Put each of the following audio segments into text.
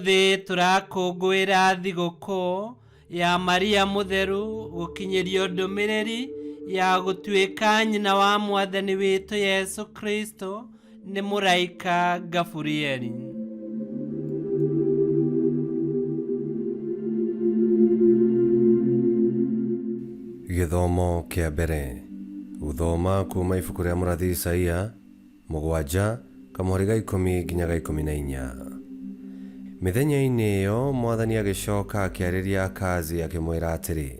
Ũmũthĩ tũrakũngũĩra thigũkũ ya Maria Mũtheru gũkinyĩrio ndũmĩrĩri ya gũtuĩka nyina wa Mwathani witũ Yesu Kristo nĩ mũraika Gaburieli. Gĩthomo kĩa mbere. Gũthoma kuuma ibuku rĩa mũrathi Isaia mũgwanja kamũhari ga ikũmi nginya ga 14. Mĩthenya-inĩ ĩyo Mwathani agĩcoka akĩarĩria Akazi akĩmwĩra atĩrĩ,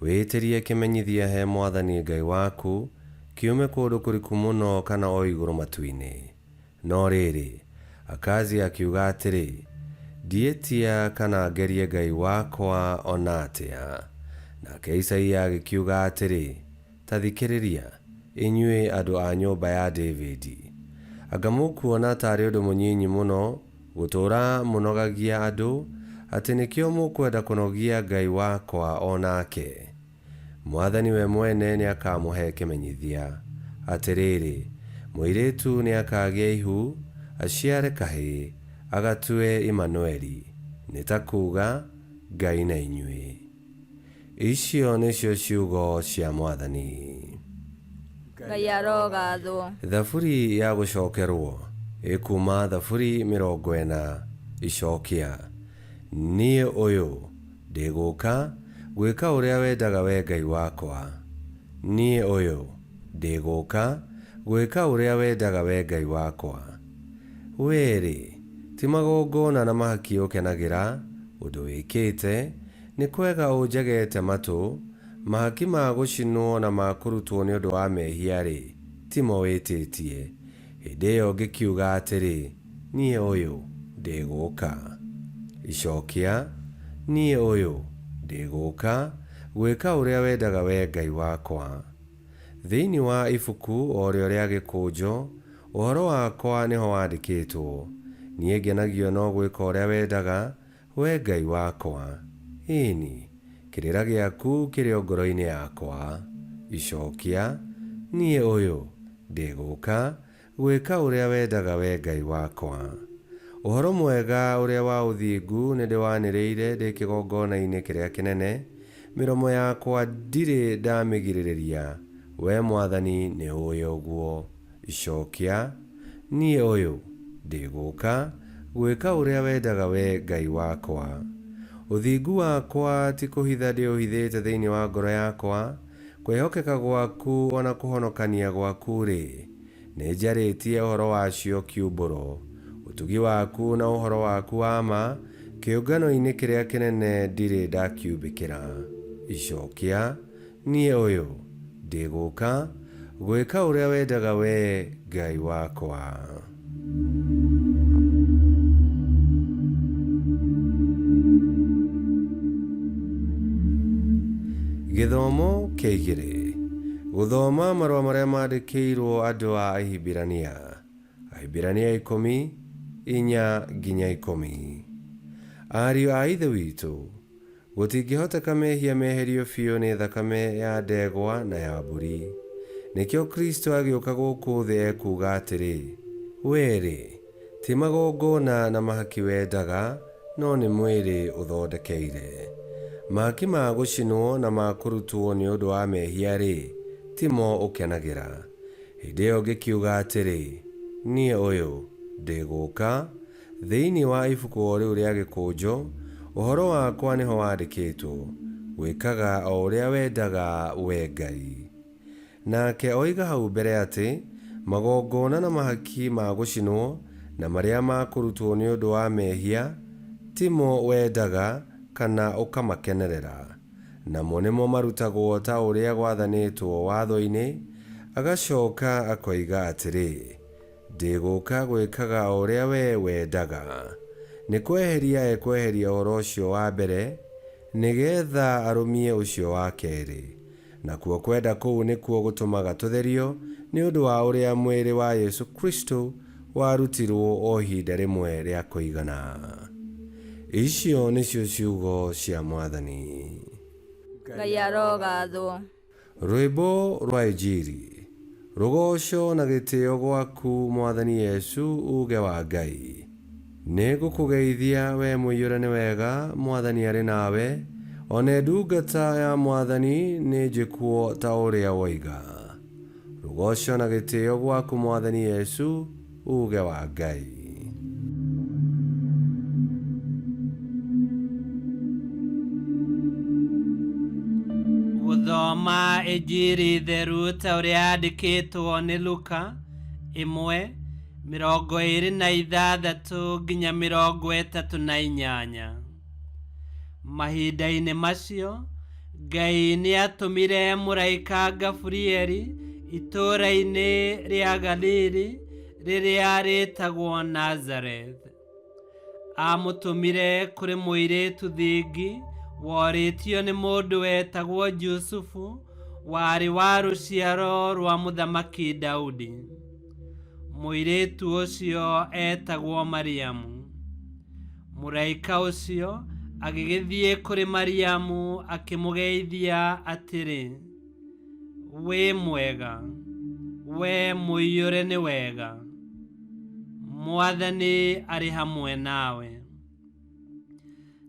Wĩĩtĩrie kĩmenyithia he Mwathani Ngai waku, kiume kũndũ kũriku mũno kana o igũrũ matu-inĩ. No rĩrĩ, Akazi akiuga atĩrĩ, Ndiĩtia kana ngerie Ngai wakwa o na atĩa. Nake Isaia agĩkiuga atĩrĩ, Ta thikĩrĩria, inyuĩ andũ a nyũmba ya David. Anga mũkuona ta arĩ ũndũ mũnyinyi mũno gũtũũra mũnogagia andũ, atĩ nĩkĩo mũkwenda kũnogia Ngai wakwa o nake? Mwathani we mwene nĩakamũhe kĩmenyithia. Atĩrĩrĩ, mũirĩtu nĩakagĩa ihu, aciare kahĩĩ, agatue Imanueli, nĩ ta kuuga, Ngai na inyuĩ. Icio nĩcio ciugo cia Mwathani. Ngai arogathwo. Thaburi ya gũcokerwo, ĩkuuma Thaburi 40, Icokia. Niĩ ũyũ, ndĩ gũka, gwĩka ũrĩa wendaga wee Ngai wakwa. Niĩ ũyũ, ndĩ gũka, gwĩka ũrĩa wendaga wee Ngai wakwa. Wee-rĩ, ti magongona na mahaki ũkenagĩra, ũndũ wĩkĩte, Nĩ kwega ũnjegete matũ, mahaki ma gũcinwo na ma kũrutwo nĩ ũndũ wa mehia-rĩ, timo wĩtĩtie. Hĩndĩ ĩyo ngĩkiuga atĩrĩ, Niĩ ũyũ, ndĩ gũka. Icokia, Niĩ ũyũ, ndĩ gũka, gwĩka ũrĩa wendaga wee Ngai wakwa. Thĩinĩ wa ibuku o rĩo rĩa gĩkũnjo, ũhoro wakwa nĩho wandĩkĩtwo. Niĩ ngenagio no gwĩka ũrĩa wendaga, Wee Ngai wakwa, ĩĩ-ni, kĩrĩra gĩaku kĩrĩ o ngoro-inĩ yakwa. Icokia, Niĩ ũyũ, ndĩ gũka, gwĩka ũrĩa wendaga Wee Ngai wakwa. Ũhoro mwega ũrĩa wa ũthingu nĩndĩwanĩrĩire ndĩ kĩgongona-inĩ kĩrĩa kĩnene, mĩromo yakwa ndirĩ ndamĩgirĩrĩria, Wee Mwathani nĩũũĩ ũguo. Icokia, Niĩ ũyũ, ndĩ gũka, gwĩka ũrĩa wendaga wee Ngai wakwa. Ũthingu wakwa ti kũhitha ndĩũhithĩte thĩinĩ wa ngoro yakwa, kwĩhokeka gwaku o na kũhonokania gwaku-rĩ, nĩnjarĩtie ũhoro wacio kiumbũro. Ũtugi waku na ũhoro waku wa ma, kĩũngano-inĩ kĩrĩa kĩnene ndirĩ ndakiumbĩkĩra. Icokia, Niĩ ũyũ, ndĩ gũka, gwĩka ũrĩa wendaga wee, Ngai wakwa. Gĩthomo kĩa igĩrĩ. Gũthoma marũa marĩa mandĩkĩirwo andũ a Ahibirania. Ahibirania 10, 4-10. Ariũ a Ithe witũ, Gũtingĩhoteka mehia meherio biũ nĩ thakame ya ndegwa na ya mbũri. Nĩkĩo Kristo agĩũka gũkũ thĩ ekuuga atĩrĩ, Wee-rĩ, ti magongona na mahaki wendaga, no nĩ mwĩrĩ ũthondekeire. Mahaki ma gũcinwo na ma kũrutwo nĩ ũndũ wa mehia-rĩ, timo ũkenagĩra. Hĩndĩ ĩyo ngĩkiuga atĩrĩ, Niĩ ũyũ, ndĩ gũka, Thĩinĩ wa ibuku o rĩu rĩa gĩkũnjo, ũhoro wakwa nĩho wandĩkĩtwo, gwĩkaga o ũrĩa wendaga, wee Ngai. Nake oiga hau mbere atĩ, magongona na mahaki ma gũcinwo, na marĩa ma kũrutwo nĩ ũndũ wa mehia, timo wendaga, kana ũkamakenerera. Namo nĩmo marutagwo ta ũrĩa gwathanĩtwo watho-inĩ, agacoka akoiga atĩrĩ, Ndĩ gũka gwĩkaga o ũrĩa wee wendaga. Nĩ kweheria ekweheria ũhoro ũcio wa mbere, nĩ getha arũmie ũcio wa kerĩ. Nakuo kwenda kũu nĩkuo gũtũmaga tũtherio nĩ ũndũ wa ũrĩa mwĩrĩ wa Yesu Kristo warutirũo o ihinda rĩmwe rĩa kũigana. Icio nĩcio ciugo cia Mwathani. Ngai arogathwo. Rwĩmbo rwa Injiri. Rũgooco na gĩtĩo gwaku Mwathani Yesu uuge wa Ngai. Nĩ ngũkũgeithia we mũiyũre nĩ wega, Mwathani arĩ nawe, one ndungata ya Mwathani nĩ njĩkwo ta ũrĩa woiga. Rũgoco na gĩtĩo gwaku Mwathani Yesu, uge wa Ngai. Gũthoma Injiri theru ta ũrĩa yandĩkĩtwo nĩ Luka 1:26 nginya 38. Mahinda-inĩ macio Ngai nĩatũmire mũraika Gaburieli itũũra-inĩ rĩa Galili rĩrĩa rĩtagwo Nazareth. Amũtũmire kũrĩ mũirĩtu thingi worĩtio nĩ mũndũ wetagwo Jusufu, warĩ wa rũciaro rwa mũthamaki Daudi. Mũirĩtu ũcio etagwo Mariamu. Mũraika ũcio agĩgĩthiĩ kũrĩ Mariamu akĩmũgeithia atĩrĩ, wĩ mwega, we mũiyũre nĩ wega, Mwathani arĩ hamwe nawe.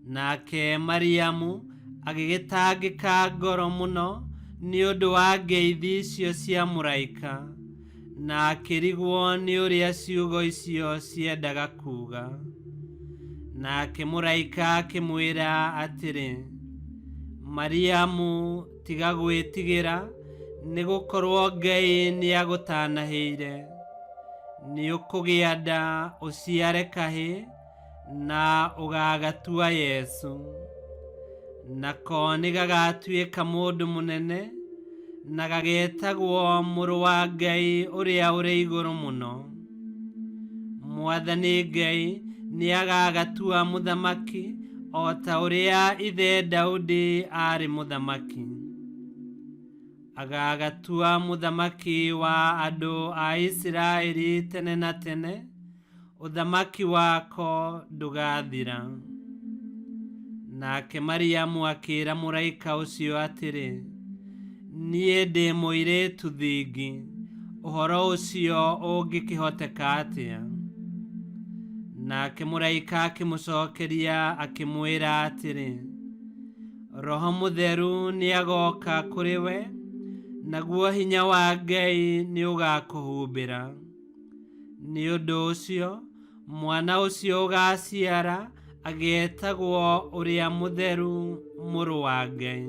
Nake Mariamu agĩgĩtangĩka ngoro mũno nĩ ũndũ wa ngeithi icio cia mũraika, na akĩrigwo nĩ ũrĩa ciugo icio ciendaga kuuga. Nake mũraika akĩmwĩra atĩrĩ, Mariamu, tiga gwĩtigĩra, nĩ gũkorwo Ngai nĩagũtanahĩire. Nĩũkũgĩa nda ũciare kahĩĩ, na ũgagatua Yesu. Nako nĩgagatuĩka mũndũ mũnene, na gagetagwo Mũrũ wa Ngai ũrĩa ũrĩ igũrũ mũno. Mwathani Ngai nĩagagatua mũthamaki o ta ũrĩa ithe Daudi aarĩ mũthamaki. Agagatua mũthamaki wa andũ a Isiraeli tene na tene, ũthamaki wako ndũgathira. Nake Mariamu akĩĩra mũraika ũcio atĩrĩ, niĩ ndĩ mũirĩtu thingi, ũhoro ũcio ũngĩkĩhoteka atĩa? Nake mũraika akĩmũcokeria akĩmwĩra atĩrĩ, Roho Mũtheru nĩagoka kũrĩ we, naguo hinya wa Ngai nĩũgakũhumbĩra. Nĩ ũndũ ũcio mwana ũcio ũgaciara agetagwo ũrĩa mũtheru Mũrũ wa Ngai.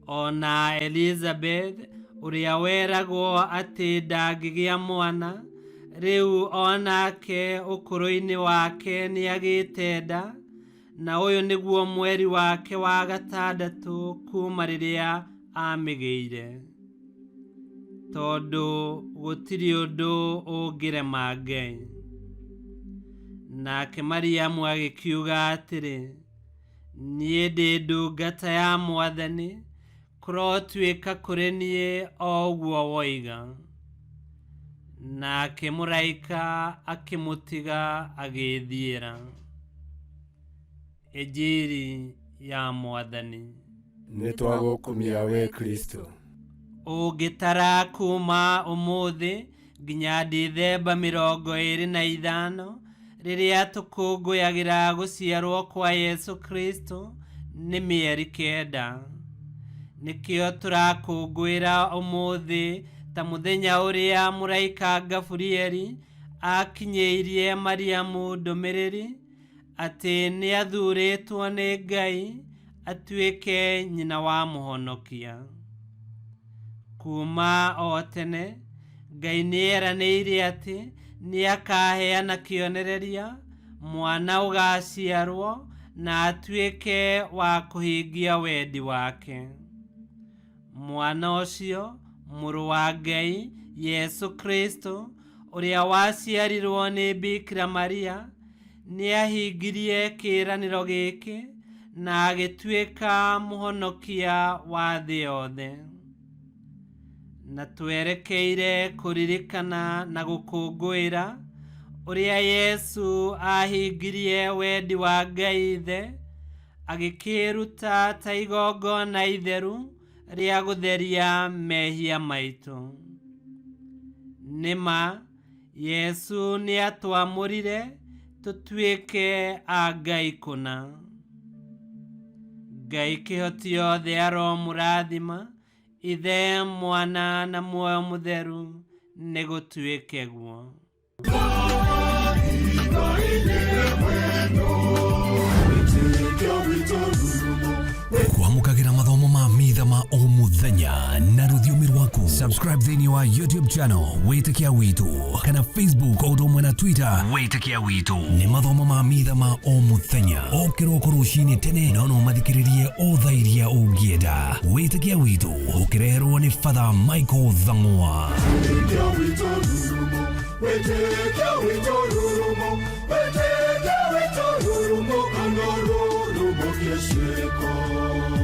Ona Elizabeth ũrĩa weragwo atĩ ndangĩgĩa mwana, rĩu onake ũkũrũ-inĩ wake nĩagĩte nda, na ũyũ nĩguo mweri wake wa gatandatũ kuma rĩrĩa amĩgĩire. Tondũ gũtirĩ ũndũ ũngĩrema Ngai. Nake Mariamu agĩkiuga atĩrĩ, niĩ ndĩ ndungata ya Mwathani, kũrotuĩka kũrĩ niĩ o ũguo woiga. Nake mũraika akĩmũtiga agĩĩthiĩra. Injiri ya Mwathani. Nĩtwagũkumia we Kristo. Ũngĩtara kuma ũmũthĩ nginya Dithemba 25 rĩrĩa tũkũngũyagĩra gũciarwo kwa Yesu Kristo nĩ mĩeri 9. Nĩkĩo tũrakũngũĩra ũmũthĩ ta mũthenya ũrĩa mũraika Gaburieli akinyĩirie Mariamu ndũmĩrĩri atĩ nĩathurĩtwo nĩ Ngai atuĩke nyina wa mũhonokia. Kuma o tene Ngai nĩeranĩire atĩ nĩakaheana kĩonereria mwana ũgaciarwo na atuĩke wa kũhingia wendi wake. Mwana ũcio Mũrũ wa Ngai Yesu Kristo ũrĩa waciarirwo nĩ Bikira Maria nĩahingirie kĩĩranĩro gĩkĩ na agĩtuĩka mũhonokia wa thĩ yothe. Na twerekeire kũririkana na gũkũngũĩra ũrĩa Yesu ahingirie wendi wa Ngai Ithe, agĩkĩĩruta ta igongona itheru rĩa gũtheria mehia maitũ. Nĩ ma Yesu nĩatwamũrire tũtuĩke a Ngai kũna. Ngai kĩhoti yothe aromũrathima, Ithe, Mwana na Muoyo Mũtheru, nĩgũtuĩke guo. Kwamũkagĩra mathomo ma mitha ma o mũthenya na rũthiomi rwaku. Subscribe thĩinĩ wa YouTube channel Wĩtĩkia Witũ kana Facebook o ũndũ ũmwe na Twitter Wĩtĩkia Witũ. Nĩ mathomo ma mitha ma o mũthenya o kĩroko rũcinĩ tene, no no mathikĩrĩrie o thaa iria ũngĩenda. Wĩtĩkia Witũ ũkĩreherwo nĩ Father Michael Thang'wa. Wĩtĩkia witũ rurumo, wĩtĩkia witũ rurumo, kana rurumo kĩciko.